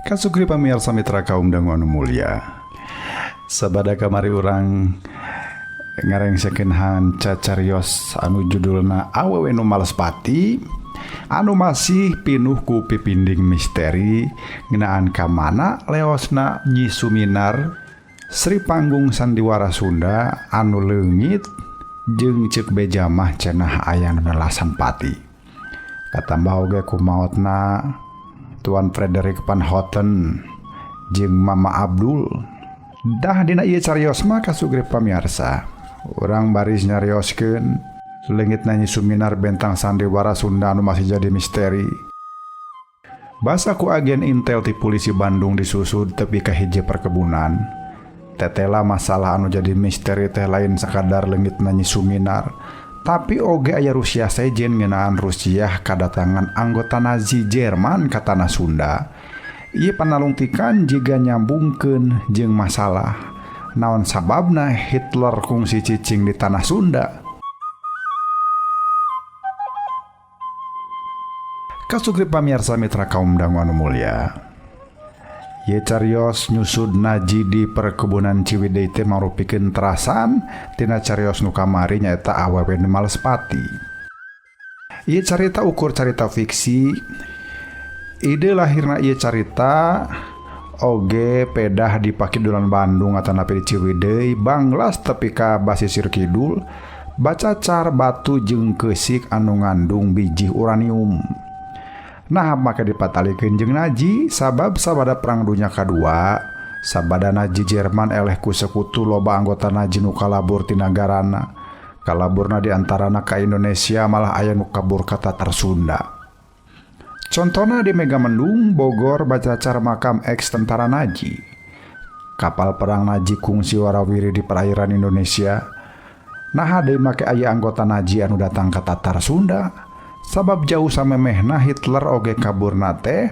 Kasugri pamirsa mitra kaum dangu anu mulia. Sabada kamari urang ngarengsekeun hanca carios anu judulna Awewe Nu Males Pati anu masih pinuh ku pipinding misteri ngeunaan ka mana leosna Nyi Suminar Sri Panggung Sandiwara Sunda anu leungit jeung ceuk beja mah cenah aya nu nelasan pati. Katambah oge ku maotna Tuan Frederick Van Houten jeung Mama Abdul. Dah dina ieu carios mah kasugri pamiarsa. Urang baris nyarioskeun leungitna Nyi Suminar bentang sandiwara Sunda anu masih jadi misteri. Basa ku agen intel ti polisi Bandung disusud tepi ka hiji perkebunan. Tetela masalah anu jadi misteri teh lain sakadar leungitna Nyi Suminar, tapi oge aya Rusia sejen ngeunaan Rusia kadatangan anggota Nazi Jerman ka tanah Sunda. Ieu panalungtikan jiga nyambungkeun jeung masalah naon sababna Hitler kungsi cicing di tanah Sunda. Kasugri pamirsa mitra kaum dangu anu mulia. Ye carios nyusud Nazi di perkebunan Ciwidey teh marupikeun terasan tina carios nu kamari nyaeta awewe nu males pati. Ieu carita ukur carita fiksi. Ide lahirna ieu carita oge pedah di Pakidulan Bandung atanapi di Ciwidey banglas tepi ka basisir kidul bacacar batu jeung keusik anu ngandung bijih uranium. Nah, maka dipatalikeun jeung Nazi sabab sabada Perang Dunya Kadua, sabada Nazi Jerman eleh ku sekutu loba anggota Nazi nu kalabur ti nagarana. Kalaburna di antarana ka Indonesia malah aya nu kabur ka Tatar Sunda. Contona di Megamendung, Bogor bacacar makam eks tentara Nazi. Kapal perang Nazi kungsi warawiri di perairan Indonesia. Nah, deui make aya anggota Nazi anu datang ka Tatar Sunda. Sabab jauh samemehna Hitler oge kaburna teh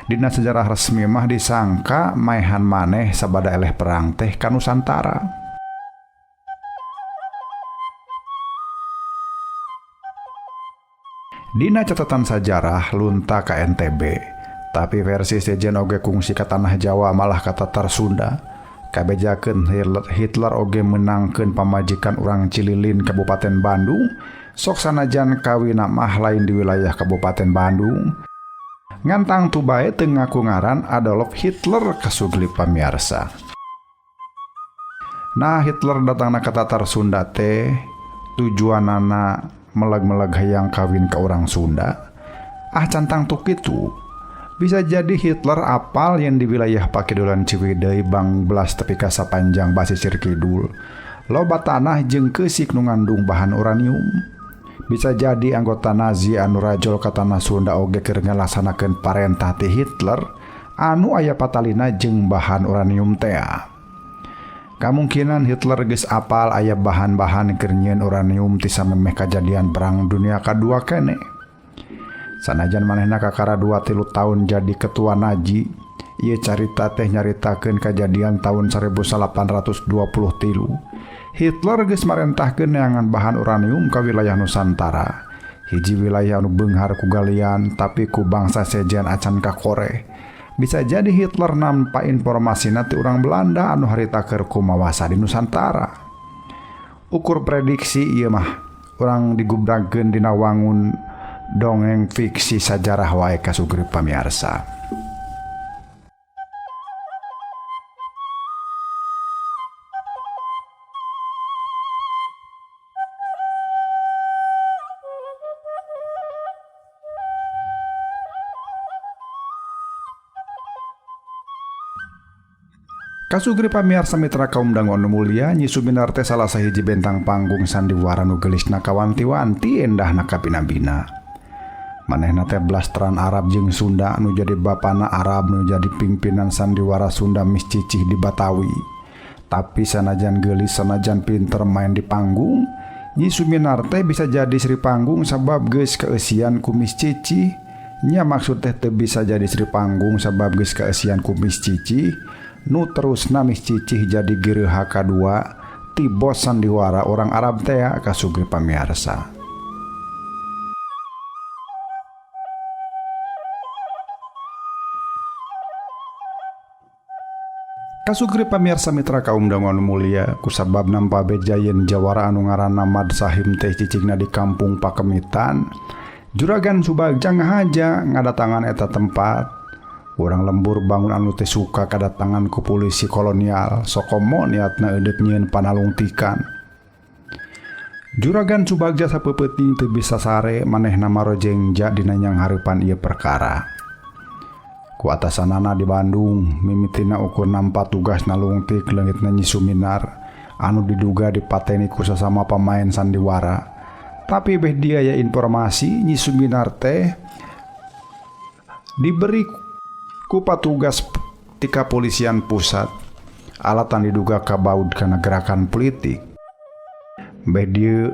dina sejarah resmi mah disangka maehan maneh sabada eleh perang teh ka Nusantara. Dina catatan sajarah lunta ka NTB, tapi versi sejen oge kungsi ka tanah Jawa malah ka Tatar Sunda. Kabejakeun Hitler oge menangkeun pamajikan urang Cililin Kabupaten Bandung. Sok sanajan kawina mah lain di wilayah Kabupaten Bandung. Ngantang tu bae teu ngaku ngaran Adolf Hitler kasugli pamiarsa. Nah, Hitler datangna ka Tatar Sunda teh tujuanana meleg-meleg hayang kawin ka urang Sunda. Ah, cantang tu kitu. Bisa jadi Hitler apal yang di wilayah Pakidulan Ciwidey bangbelas tepi ka sapanjang basisir kidul. Loba tanah jeung keusik nu ngandung bahan uranium. Bisa jadi anggota Nazi anu rajol ka tanah Sunda oge keur ngalaksanakeun parentah ti Hitler anu aya patalina jeung bahan uranium tea. Kamungkinan Hitler geus apal aya bahan-bahan keur nyieun uranium ti samemeh kajadian Perang Dunia Kadua kene. Sanajan manehna kakara 2-3 tahun jadi ketua Nazi, ieu carita teh nyaritakeun kajadian tahun 1823. Hitler geus marentahkeun neangan bahan uranium ka wilayah Nusantara. Hiji wilayah anu beunghar ku galian tapi ku bangsa sejen acan kakore. Bisa jadi Hitler nampa informasina ti urang Belanda anu harita keur kumawasa di Nusantara. Ukur prediksi ieu mah urang digubragkeun dina wangun dongeng fiksi sajarah wae kasugri pamiarsa. Kasugri pamiarsa mitra kaum dangu anu mulia, Nyi Suminar teh salah sahiji bentang panggung sandiwara nu geulisna kawanti-wanti endahna kabina-bina. Manehna teh blasteran Arab jeung Sunda nu jadi bapana Arab nu jadi pimpinan sandiwara Sunda Mis Cicih di Batawi. Tapi sanajan geulis sanajan pinter main di panggung, Nyi Suminar teh bisa jadi Sri Panggung sabab geus kaeusian ku Mis Cicih. Nya maksud teh teu bisa jadi Sri Panggung sabab geus kaeusian ku Mis Cicih. Nu terusna Mis Cicih jadi gereuha kadua ti bos sandiwara orang Arab teh kasugri pamiarsa. Kasugri pamirsa mitra kaum dangu anu mulia kusabab nampa beja yen jawara anu ngaranna Mad Sahim teh cicingna di kampung Pakemitan. Juragan Subagja ngahaja ngadatangan eta tempat. Urang lembur bangun anu teh suka kadatangan ku polisi kolonial sokomo niatna eudeuk nyieun panalungtikan. Juragan Subagja sapeupeting teu bisa sare manehna marojengja dina nyanghareupan ieu perkara. Ku atasanana di Bandung mimitina ukur nampa tugas nalungtik leungitna Nyi Suminar anu diduga dipateni ku sasama pamain sandiwara. Tapi beh dia ya informasi Nyi Suminar teh diberi ku patugas ti kapolisian pusat alatan diduga kabaud kana gerakan politik. Beh dieu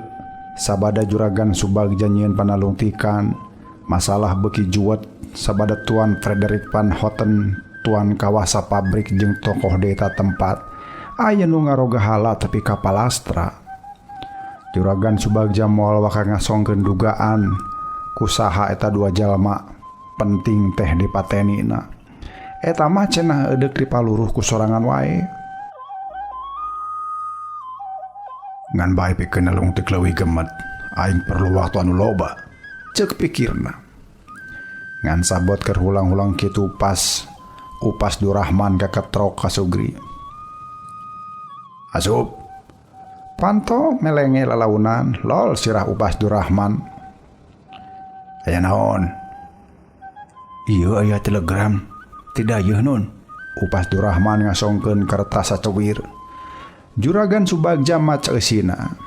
sabada Juragan Subagja nyieun panalungtikan masalah beuki juwet sabada Tuan Frederick Van Houten tuan kawasa pabrik jeung tokoh di eta tempat aya nu ngaroga hala tapi ka palastra. Juragan Subagja moal waka ngasongkeun dugaan kusaha eta dua jalma penting teh dipatenina. Eta mah cenah eudeuk dipaluruh ku sorangan wae. Ngan bae pikeun nalungtik leuwih gemet, aing perlu waktu anu loba, ceuk pikirna. Ngan sabot keur hulang-hulang kitu pas Upas Durahman kaketrok ka Sugri. Asup. Panto melenge lalaunan lol sirah Upas Durahman. Aya naon? Ieu aya telegram. Tidak yeuh nun. Upas Durahman ngasongkeun kertas sacewir. Juragan Subagja maca eusina.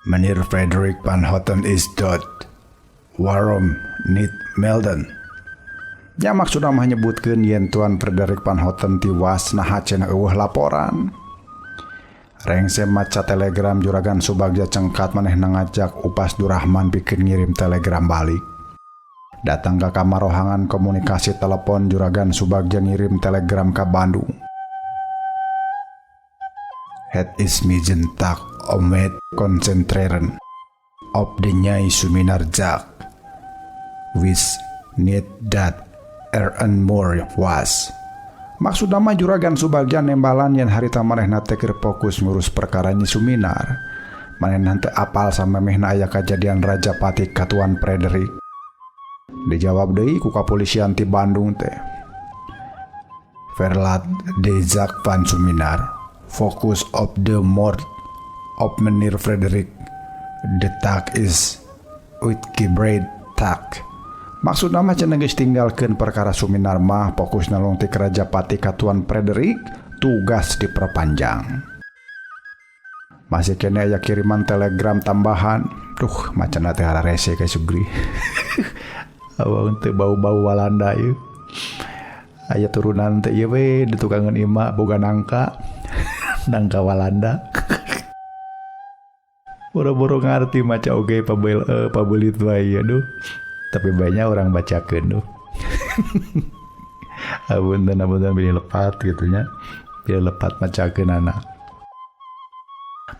Meneer Frederik van Houten is dood. Waarom niet melden? Nya maksudna mah nyebutkeun yen Tuan Frederik van Houten tiwas naha cenah eueuh laporan. Rengse maca telegram Juragan Subagja cengkat manehna ngajak Upas Durahman pikeun ngirim telegram balik. Datang ka kamar rohangan komunikasi telepon Juragan Subagja ngirim telegram ka Bandung. Het is mijn taak om me concentreren op de Nyai Suminar zaak. Wist niet dat er een moord was. Maksudna mah Juragan Subagja nembalan yen harita manehna teh keur fokus ngurus perkara Nyi Suminar. Manehna teu apal samemehna aya kajadian Raja Pati ka Tuan Frederick. Dijawab deui ku kapolisian ti Bandung teh. Verlaat de zaak van Suminar, focus op de moord op meneer Frederik. De taak is uitgebreid taak. Maksudna mah cenah geus tinggalkeun perkara Suminar mah fokus nalungtik Raja Pati ka Tuan Frederick, tugas diperpanjang. Masih kene aya kiriman telegram tambahan. Duh, macana teh hararese ka Sugri. Awang teh bau-bau Walanda ieu. Aya turunan teh ieu we di tukangan imah boga nangka. Nangka Walanda. Boro-boro ngarti maca oge pabelit wae aduh. Tapi banyak orang bacakeun duh. Apunten bilih lepat gitu nya. Bilih lepat macakeun anak.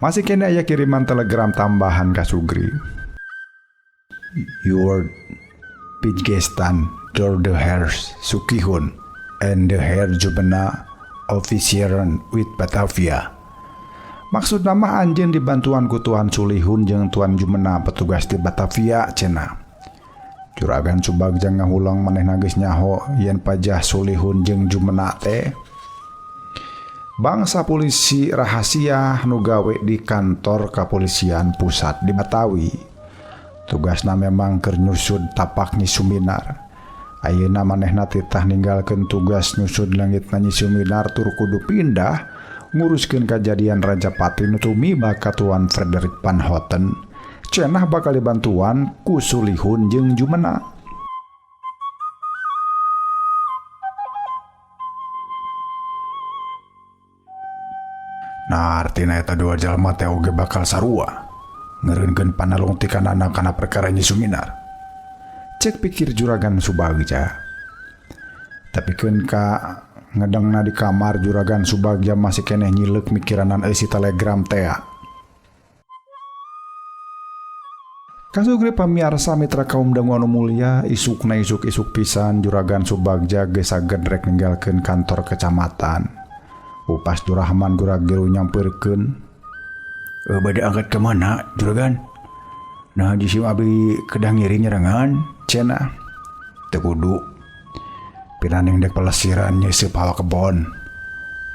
Masih kene aya kiriman telegram tambahan ka Sugri. Your bijgestaan door de heer Sukihun en de heer Jumena officieren uit Batavia. Maksud nama anjeun dibantuan ku Tuan Sulihun jeung Tuan Jumena petugas di Batavia cenah. Juragan Subagja ngahulang manehna geus nyaho yen pajah Sulihun jeung Jumena teh bangsa polisi rahasia nu gawe di kantor kepolisian pusat di Batawi. Tugasna memang keur nyusud tapak Nyi Suminar. Ayeuna manehna titah ninggalkeun tugas nyusud leungitna Nyi Suminar tur kudu pindah nguruskeun kajadian Raja Pati nu tumiba ka Tuan Frederik Van Houten. Cenah bakal dibantuan ku Sulihun jeung Jumena. Nah, artina eta dua jalma teh oge bakal sarua ngereunkeun panalungtikanana kana perkara Nyi Suminar. Cek pikir Juragan Subagja. Tapi keun ka ngedengna di kamar Juragan Subagja masih keneh nyileuk mikiranan eusi telegram tea. Kasugri pamiarsa mitra kaum dangu anu mulya, isukna isuk-isuk pisan Juragan Subagja geus saged rek ninggalkeun kantor kecamatan. Upas Durahman gura-geru nyampeurkeun. Bade angkat ka mana, Juragan? Nah, jisim abdi kedah ngiring nyerengan, cenah. Teu kudu. Pinaning dek pelesiran nyeuseup hawa kebon.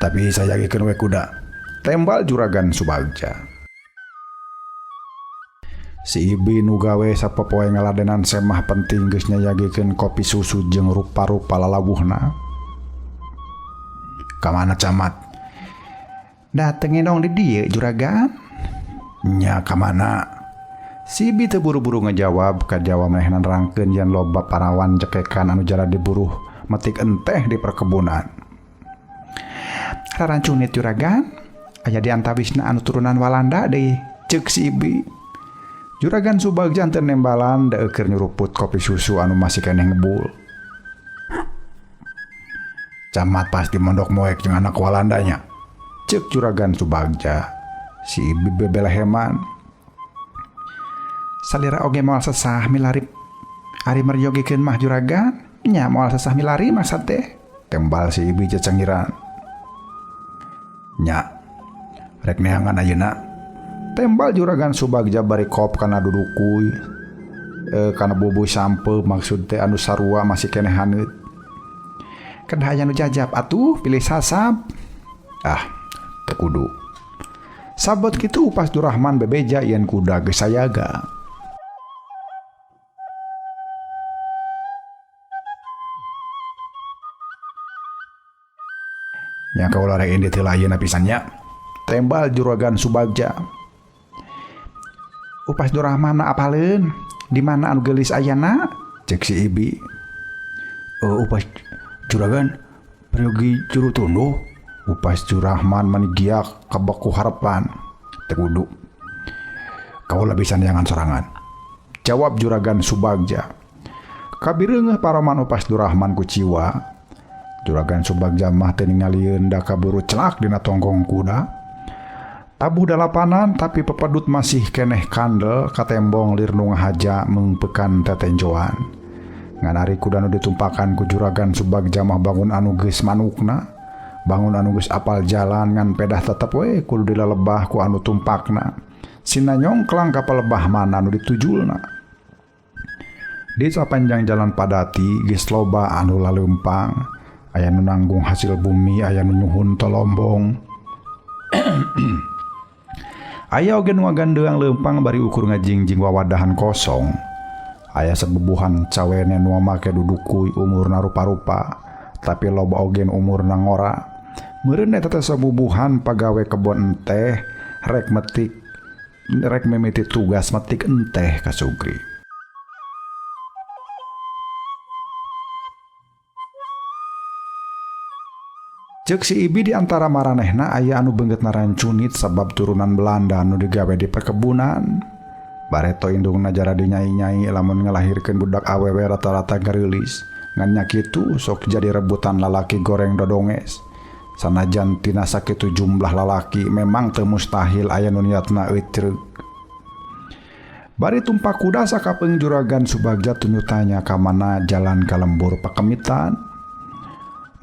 Tapi sayagikeun we kuda. Tembal Juragan Subagja. Si Ibi nu gawe sapopoe ngaladenan semah penting geus nyayagikeun kopi susu jeung rupa-rupa lalawuhna. Ka mana camat? Datengin dong di dieu Juragan. Nya ka mana? Si Ibi teu buru-buru ngajawab, kajawa manehna nerangkeun yen loba parawan cekekan anu jara diburuh metik enteh di perkebunan. Rarancunit Juragan, aya di antawisna anu turunan Walanda deui, ceuk si Ibi. Juragan Subagja teu nembalan da eukeun nyuruput kopi susu anu masih keneh ngebul. Camat pasti mondok moek jeung anak Walandanya, ceuk Juragan Subagja. Si Ibi bebeleheman. Salira oge moal sesah milari ari meryogikeun mah Juragan, nya moal sesah milari maksad teh, tembal si Ibi cecengiran. Nya rek neangan ayeuna, tembal Juragan Subagja bari kop kana dudukuy, kana bubuy sampe maksud teh anu sarua masih keneh haneut. Kedah aya nu jajab atuh pilih sasab. Ah, teu kudu. Sabot kitu Upas Durahman bebeja yen kuda geus sayaga. Nya kaula rek indit heula ayeuna pisan nya, tembal Juragan Subagja. Upas Durahman apaleun di mana anu geulis ayana, ceuk si Ibi. Upas Juragan pergi juru tunduh. Upas Durahman manigiak kabeku harepan. Teu kudu. Kaula bisa neangan sorangan, jawab Juragan Subagja. Kabireungeuh paroman Upas Durahman kuciwa. Juragan Subagja mah teu ningalieun da kaburu celak dina tonggong kuda. Tabuh dalapanan tapi pepedut masih keneh kandel katembong lir nu ngahaja meungpekan tetenjoan. Ngan ari kuda nu ditumpakan ku Juragan Subagja mah bangun anu geus manukna, bangun anu geus apal jalan ngan pedah tetep we kudu dilalebah ku anu tumpakna. Sina nyongklang ka palebah mana nu ditujulna. Di sapanjang jalan padati geus loba anu laleumpang, aya nu nanggung hasil bumi, aya nu nyuhun tolombong. Aya oge nu ngagandeang leumpang bari ukur ngajingjing wawadahan kosong. Aya sebubuhan cawene nu make dudukuy umurna rupa-rupa, tapi loba oge nu umurna ngora. Meureun eta teh sabubuhan pagawe kebon enteh rek metik rek mimiti tugas metik enteh kasugri. Ceuk si Ibi di antara maranehna aya anu beungeutna rancunit sabab turunan Belanda anu digawe di perkebunan. Bareto indungna jara dinyai-nyai lamun ngalahirkeun budak awewe rata-rata gareulis. Ngan nya kitu sok jadi rebutan lalaki goreng dodonges. Sanajan tina sakitu jumlah lalaki memang teu mustahil aya nu niatna eucreug. Bari tumpak kuda sakapeung Juragan Subagja tunyutanya ka mana jalan ka lembur pakemitan.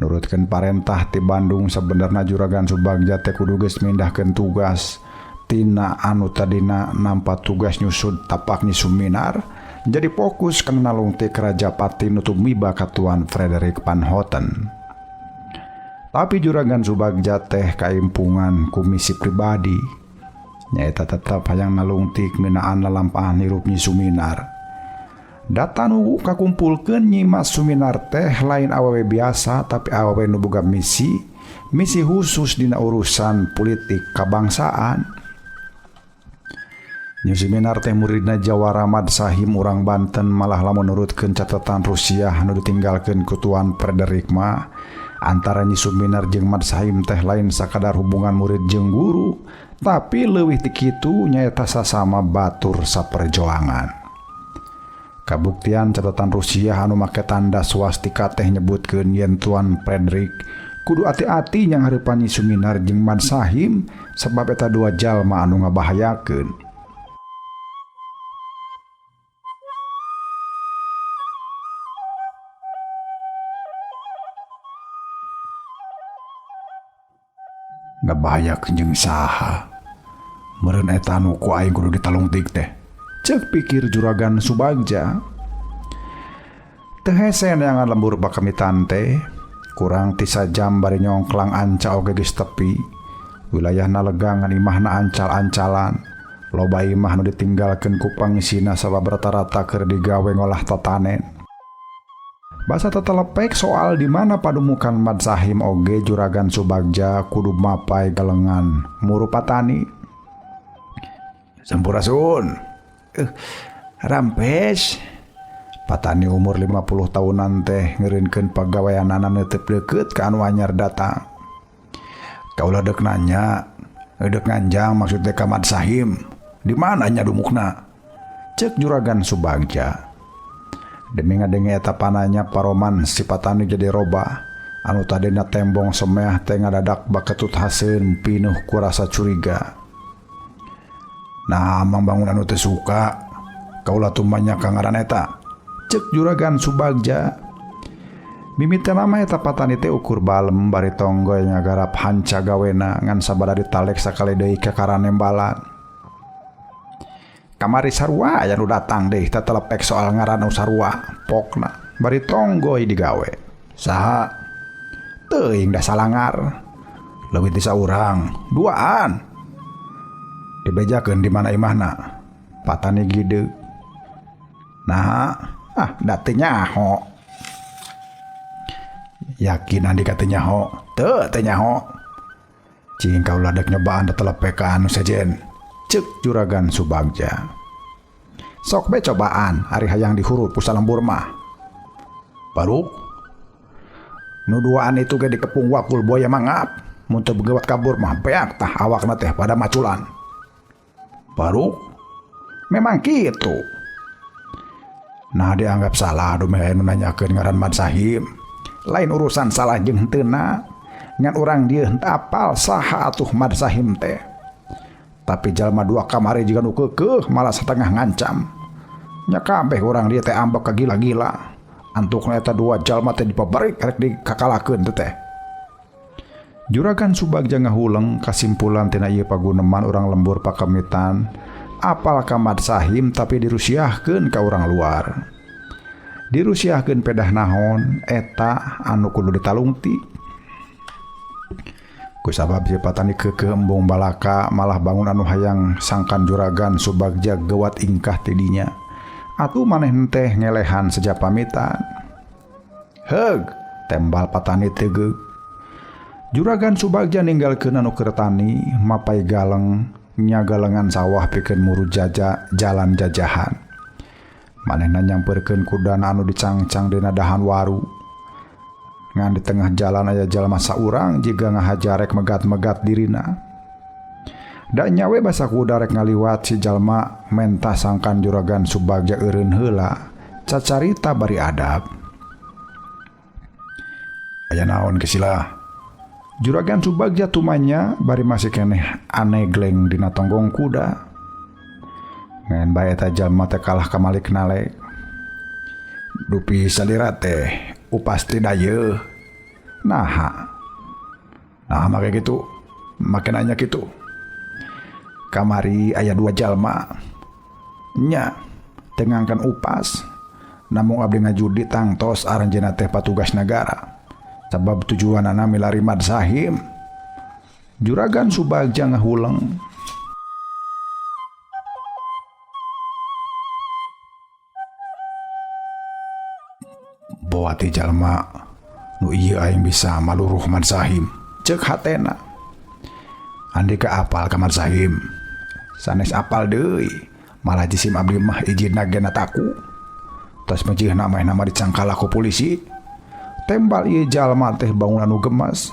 Nurutkeun parentah ti Bandung sabenerna Juragan Subagja teh kudu geus mindahkeun tugas tina anu tadina nampa tugas nyusud tapak Nyi Suminar jadi fokus kana nalungtik Rajapati nu tumiba ka Tuan Frederick Van Houten. Tapi Juragan Subagja teh kaimpungan ku misi pribadi, nyaeta tetep hayang nalungtik ngeunaan lalampahan hirup Nyi Suminar. Data nu kakumpulkeun Nyi Mas Suminar teh lain awewe biasa tapi awewe nu boga misi, misi khusus dina urusan politik kabangsaan. Nyi Suminar teh muridna Jawara Mad Sahim urang Banten, malah lamun nurutkeun catatan Rusia nu ditinggalkeun ku Tuan Frederick mah antara Nyi Suminar jeung Mad Sahim teh lain sakadar hubungan murid jeung guru, tapi leuwih ti kitu nyaeta sasama batur saperjuangan. Kabuktian catatan Rusia anu make tanda swastika teh nyebutkeun yen Tuan Frederick kudu ati-ati nyanghareupan Nyi Suminar jeung Mad Sahim sebab eta dua jalma anu ngabahayakeun. Ngabahayakeun jeung saha? Meureun eta nu ku aing kudu ditalungtik teh. Cek pikir Juragan Subagja. Teu hese neangan lembur pakemitan teh, kurang ti sajam bari nyongklang anca oge geus tepi. Wilayahna lega ngan imahna ancal-ancalan. Loba imah nu ditinggalkeun ku pangisina sabab rata-rata keur digawe ngolah tatanen. Basa tetelepek soal di mana padumukan Mad Sahim oge Juragan Subagja kudu mapai galengan muru patani. Sampurasun. Rampes. Patani umur 50 tahunan teh ngeureunkeun pagaweanana neuteup deukeut ka anu anyar datang. Kaula deuk nanya, deuk nganjang maksud teh ka Mad Sahim. Di mana nya dumukna? Cek Juragan Subagja. Demi ngadenge eta pananya paroman si patani jadi robah. Anu tadina tembong semeah teh ngadadak baketut haseun pinuh ku rasa curiga. Nah, mang bangun anu teu suka kaula tumanya ka ngaran eta. Cek Juragan Subagja. Mimitina mah eta patani teh ukur balem bari tonggoy ngagarap hanca gawena ngan sabada ditalek sakali deui ka karanembalan. Kamari sarua aya nu datang deui tatelepek soal ngaran nu sarua pokna bari tonggoy digawe. Saha? Teuing da salangar. Leuwih ti saurang, duaan. Dibejakeun di mana imahna? Patani gide. Nah, da teu nyaho. Yakin Andika teu nyaho? Teu, teu nyaho. Cing kaula dek nyobaan tetelepek ka anu sejen. Cek Juragan Subagja. Sok be cobaan ari hayang dihurup ku salembur mah. Baruk. Nu duaan itu ge dikepung wakul boya mangap. Mun teu begewat kabur mah beak tah awakna teh pada maculan. Baruk. Memang kitu. Nah dianggap salah dumeh anu nanyakeun ngaran Mad Sahim. Lain urusan salah jeung henteuna. Ngan urang dieu henteu apal saha atuh Mad Sahim teh. Tapi jalma dua kamari jiga nu keukeuh malah satengah ngancam. Nya kabeh urang dieu teh ambek ka gila-gila. Antukna eta dua jalma teh dipabarik rek dikakalakeun teh teh. Juragan Subagja ngahuleng kasimpulan tina ieu paguneman urang lembur pakemitan. Apal ka Mad Sahim tapi dirusiahkeun ka urang luar. Dirusiahkeun pedah nahon eta anu kudu ditalungti. Kusabab si patani keukeuh embung balaka malah bangun anu hayang sangkan Juragan Subagja gewat ingkah ti dinya. Atuh maneh teh ngelehan seja pamitan. Heug, tembal patani tegeug. Juragan Subagja ninggalkeun anu keur tani mapai galeng nyagalengan sawah pikeun muru jaja jalan jajahan. Manehna nyamperkeun kudana anu dicangcang dina dahan waru. Ngan di tengah jalan aya jalma saurang jiga ngahajarek megat-megat dirina. Da nyawe basa kuda rek ngaliwat si jalma mentah sangkan Juragan Subagja eureun heula cacarita bari adab. Aya naon ke sila? Juragan Subagja tumanya bari masih keneh aneh gleng dina tonggong kuda. Ngan bae eta jalma teh kalah kamalik nalek. Dupi salira teh upas ti dayeuh. Naha? Nah make kitu, make nanya kitu. Kamari aya dua jalma. Nya teu ngangkan upas. Namung abdi ngajudi tangtos aranjeunna teh patugas nagara. Sabab tujuanana milari Mad Sahim. Juragan Subagja ngahuleng. Boati jalma nu ieu aing bisa maluruh Mad Sahim. Ceuk hatena. Andika apal ka Mad Sahim. Sanes apal deui. Malah jisim abdi mah ijinna ge taku. Tos mejihna mah nama dicangkal ku polisi. Tembal ieu jalma teh bangun anu gemas.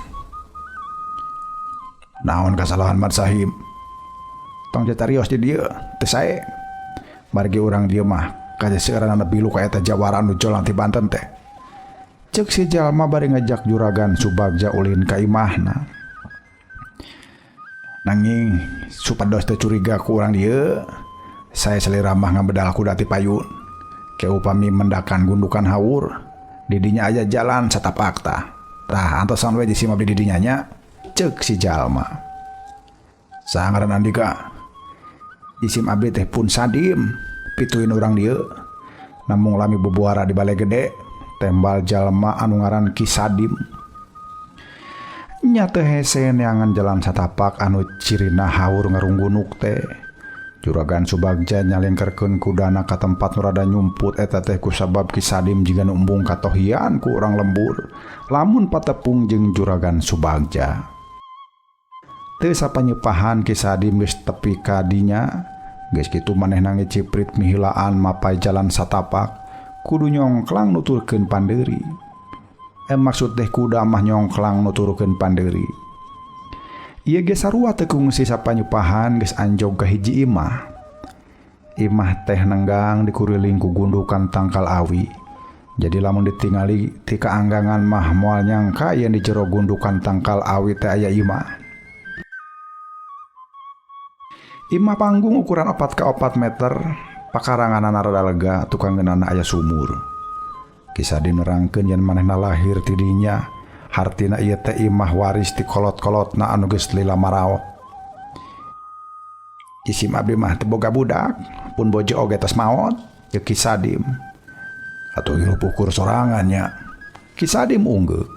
Naon kasalahan Mad Sahim? Tong carios di dieu teu sae. Margi urang dieu mah kajaseueuran bilu ka eta jawara anu jolang ti Banten teh. Ceuk si jalma bari ngajak Juragan Subagja ulin ka imahna. Nanging supados teu curiga ku urang dieu, saya salira mah ngabedal kuda ti payun. Ke upami mendakan gundukan haur, didinya aja jalan satapak tah. Tah antosan we jisim abdi didinya nya, ceuk si jalma. Saha ngaran Andika? Jisim abdi teh pun Sadim, pituin urang dieu. Namung lami bubuara di Balai Gede, tembal jalma anu ngaran Ki Sadim. Nya teu hese neangan jalan satapak anu cirina haur ngarunggunuk teh. Juragan Subagja nyalengkerkeun kudana ka tempat nu rada nyumput eta teh kusabab Ki Sadim jiga nu embung katohian ku urang lembur lamun patepung jeung Juragan Subagja. Teu sapanyepahan Ki Sadim geus tepi ka dinya, geus kitu manehna ngeciprit mihilaan mapai jalan satapak kudu nyongklang nuturkeun pandeuri. Maksud teh kuda mah nyongklang nuturkeun pandeuri. Ieu ge sarua teu kungsi sapanyupahan geus anjog ka hiji imah. Imah teh nenggang dikuriling ku gundukan tangkal awi. Jadi lamun ditingali ti kaanggangan mah moal nyangka yen di jero gundukan tangkal awi teh aya imah. Imah panggung ukuran 4 ka 4 meter, pakaranganana rada lega, tukang ngeunana aya sumur. Ki Sadim nerangkeun yen manehna lahir ti dinya. Hartina ieu teh imah waris ti kolot-kolotna anu geus lila maraot. Jisim abdi mah teu boga budak, pun bojo oge tos maot, jeung Ki Sadim. Atuh hirup ukur sorangan nya. Ki Sadim unggeuk.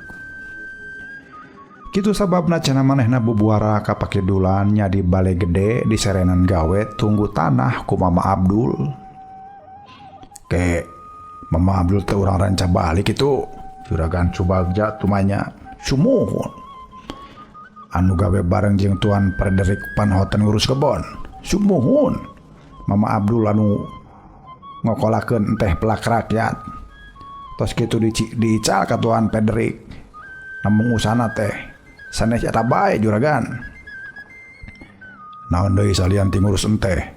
Kitu sababna cenah manehna bubuara ka pakidulan nya di Balai Gede di serenan gawe tunggu tanah ku Mama Abdul. Ke Mama Abdul teh urang ranca balik kitu. Juragan Subagja tumanya sumuhun. Anu gawe bareng jeung Tuan Frederick Panhoten ngurus kebon. Sumuhun. Mama Abdul anu ngokolakeun teh pelak rakyat. Tos kitu diical ka Tuan Frederick. Namung usana teh sanes eta bae juragan. Naon deui salian ti ngurus enteh.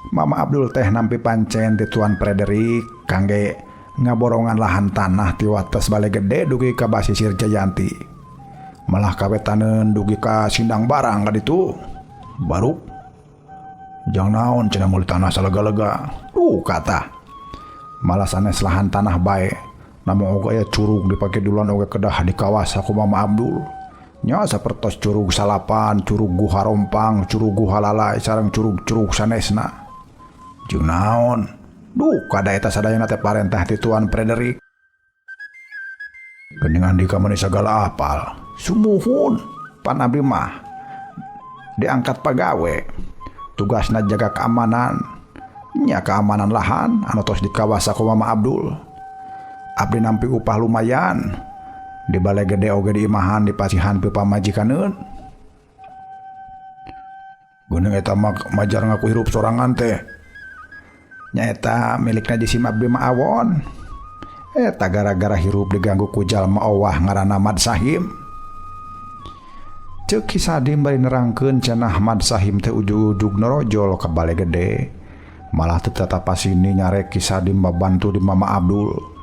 Mama Abdul teh nampi pancen ti Tuan Frederick kangge ngaborongan lahan tanah ti wates Balai Gede dugi ka basisir Jayanti. Malah kawetaneun dugi ka Sindang Barang ka ditu. Baru jang naon cenah meuli tanah salega-lega. Kata. Malah sanes lahan tanah bae. Namun oge aya curug dipake duluan oge kedah di kawasa ku Mama Abdul. Nya sapertos curug Salapan, curug Guha Rompang, curug Guha Lalai sareng curug-curug sanesna. Jeung naon? Duh, kada eta sadayana teh parentah ti Tuan Frederick. Geuning Andika meni sagala apal. Sumuhun, pan abdi mah diangkat pagawe. Tugasna jaga keamanan. Nya keamanan lahan anu tos dikawasa ku Mama Abdul. Abdi nampi upah lumayan. Di Balai Gede oge di imahan dipasihan pi pamajikaneun. Geuning eta mah majar ngaku hirup sorangan teh. Nyaeta milikna jisim abdi mah awon. Eta gara-gara hirup diganggu ku jalma owah ngaranna Mad Sahim. Ceuk Ki Sadim bari nerangkeun cenah Mad Sahim teh ujug-ujug norojol ka Balai Gede. Malah teu tatapasini nyarek Ki Sadim babantu di Mama Abdul.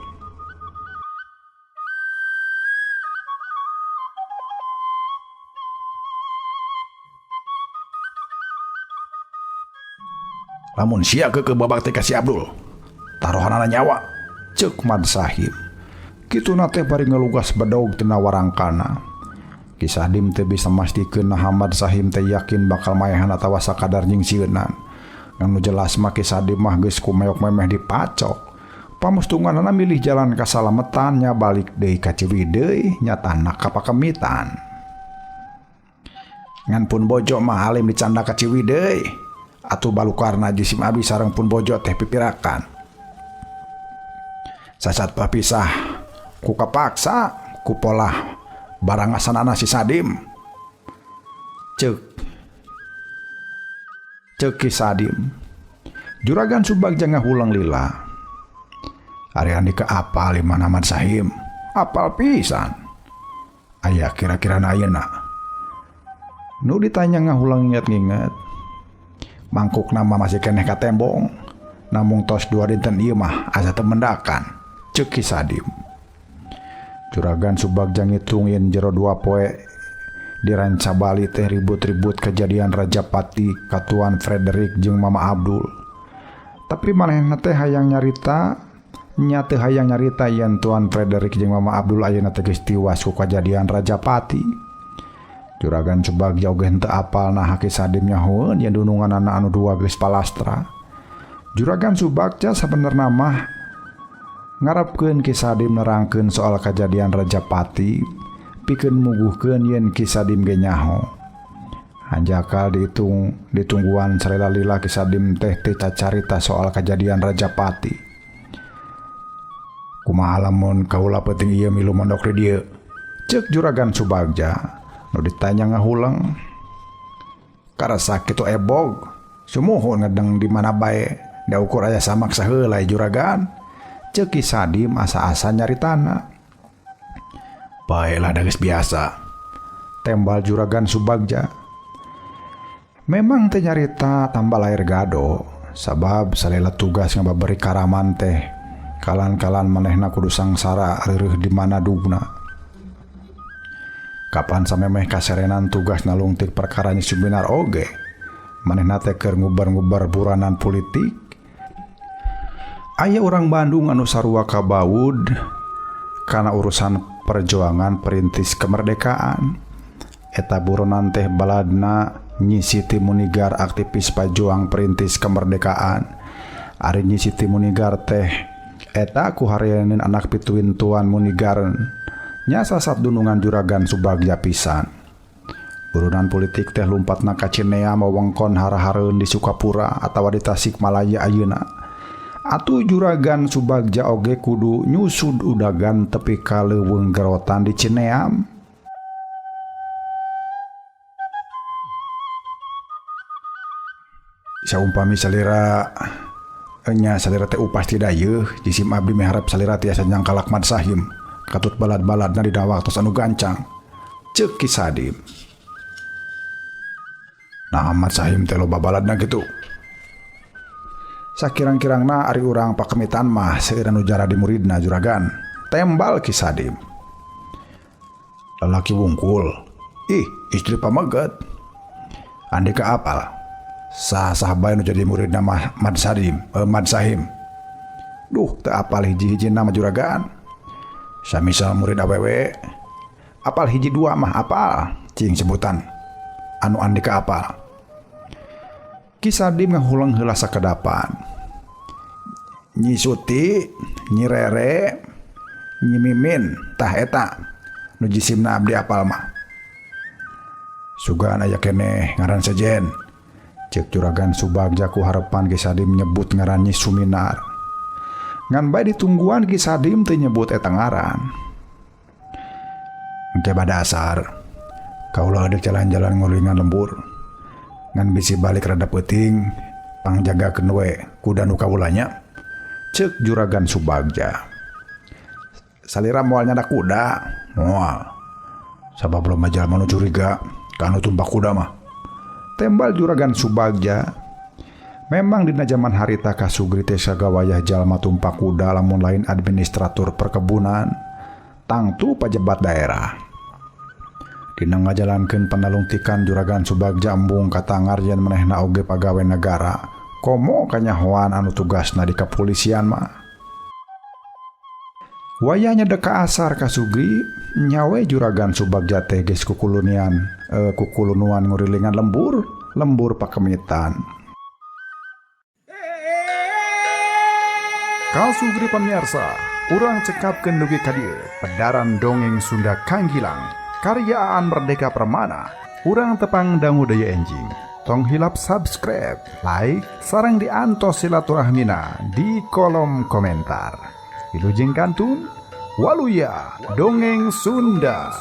Lamun sia ke babak teh ka si Abdul, taruhanana nyawa, ceuk Mad Sahim. Kituna teh bari ngelugas bedog tina warangkana. Ki Sadim teh bisa mastikeun naha Mad Sahim teh yakin bakal maehan atawa sakadar nyingsieunan. Ngan nu jelas mah Ki Sadim mah geus kumeok memeh dipacok. Pamustunganana milih jalan kasalametan nya balik deui ka Ciwidey nyatana ka Pakemitan. Ngan pun bojo mah alim dicanda ka Ciwidey. Atuh balukarna jisim abi sareng pun bojo teh pipirakan. Sasat papisah ku kapaksa ku polah barang asanana si Sadim. Ceuk Ceuk Ki Sadim. Juragan Subagja ngahulang lila. Ari Andika apal iman Ahmad Sahim? Apal pisan. Aya kira-kira ayeuna. Nu ditanya ngahulang inget-inget. Mangkuk nama masih keneh katembong. Namung tos 2 dinten ieu mah asa teu mendakan. Ceuk Ki Sadim. Juragan Subagja ngitung yen jero 2 poe di Ranca Bali teh ribut-ribut kejadian Rajapati ka Tuan Frederick jeung Mama Abdul. Tapi manehna teh hayang nyarita, nya teu hayang nyarita yen Tuan Frederick jeung Mama Abdul ayeuna teh geus tiwas ku kajadian Rajapati. Juragan Subagja oge henteu apal naha Ki Sadim nyahoeun yen dununganana anu dua geus palastra. Juragan Subagja sabenerna mah ngarepkeun Ki Sadim nerangkeun soal kajadian Rajapati pikeun muguhkeun yen Ki Sadim ge nyaho. Hanjakal dihitung ditungguan salila lila Ki Sadim teh teu cacarita soal kajadian Rajapati. Kumaha lamun kaula peuting ieu milu mondok di dieu? Ceuk Juragan Subagja nu ditanya ngahuleng. Karasa kitu ebog, sumuhun ngedeng di mana bae, da ukur aya samak saheula juragan. Ceuk Ki Sadim asa-asa nyaritana. Baelah da geus biasa. Tembal Juragan Subagja. Memang teu nyarita tambah lahir gado, sabab salila tugas ngababeri karaman teh kalan-kalan manehna kudu sangsara reureuh di mana dugna. Kapan samemeh kaserenan tugas nalungtik perkara Nyi Suminar oge, manehna teh keur ngubar-ngubar buranan politik. Aya urang Bandung anu sarua kabaud kana urusan perjuangan perintis kemerdekaan. Eta buronan teh baladna Nyi Siti Munigar, aktivis pajuang perintis kemerdekaan. Ari Nyi Siti Munigar teh eta ku haryanin anak pituin Tuan Munigar nya sasat dunungan Juragan Subagja pisan. Buronan politik teh lumpatna ka Cineam wewengkon hara-hareun di Sukapura atawa di Tasikmalaya ayeuna. Atuh Juragan Subagja oge kudu nyusud udagan tepi ka leuweung gerotan di Cineam. Saumpami salira nya salira teh upas ti dayeuh, jisim abdi miharep salira tiasa nyangkalak Mad Sahim katut balad-baladna dina waktos anu gancang. Ceuk Ki Sadim. Nah, Mad Sahim teh loba baladna kitu. Sakirang-kirangna ari urang pakemitan mah seueur anu jara di muridna juragan. Tembal Ki Sadim. Lalaki wungkul. Ih, istri pameget. Andika apal. Sah-sah bae nu jadi muridna mah Mad Sadim, Mad Sahim. Duh, teu apal hiji-hiji nama juragan. Samisal murid awewe, apal hiji dua mah apal, cing sebutan anu andika apal. Ki Sadim ngahuleng heula sakedapan. Nyi Suti, Nyi Rere, Nyi Mimin, tah eta nu jisimna abdi apal mah. Sugan aya keneh ngaran sejen. Ceuk Juragan Subagja ku harepan Ki Sadim nyebut ngaran Nyi Suminar. Ngan bae ditungguan Ki Sadim teu nyebut eta ngaran. Engke bada asar, kaula deuk jalan-jalan ngulingan lembur. Ngan bisi balik rada peuting, pangjagakeun we kuda nu kaulanya. Ceuk Juragan Subagja. Salira moal nyada kuda, moal. Sabab loba jalma nu curiga ka anu tumpak kuda mah. Tembal Juragan Subagja. Memang dina zaman harita kasugri teh sagawayah jalma tumpak kuda lamun lain administratur perkebunan, tangtu pajabat daerah. Dina ngajalankeun panalungtikan Juragan Subagja embung katangar yen manehna oge pagawe negara, komo kanyahoan anu tugasna di kepolisian mah. Wayahnya deka asar kasugri nyawe Juragan Subagja teh geus kukulunuan ngurilingan lembur, lembur pakemitan. Kasugri pamirsa, urang cekapkeun dugi ka dieu pedaran dongeng Sunda Kanggilang karya Aan Merdeka Permana. Urang tepang dangu deui enjing. Tong hilap subscribe, like, sareng diantos silaturahmina di kolom komentar. Wilujeng kantun, waluya dongeng Sunda.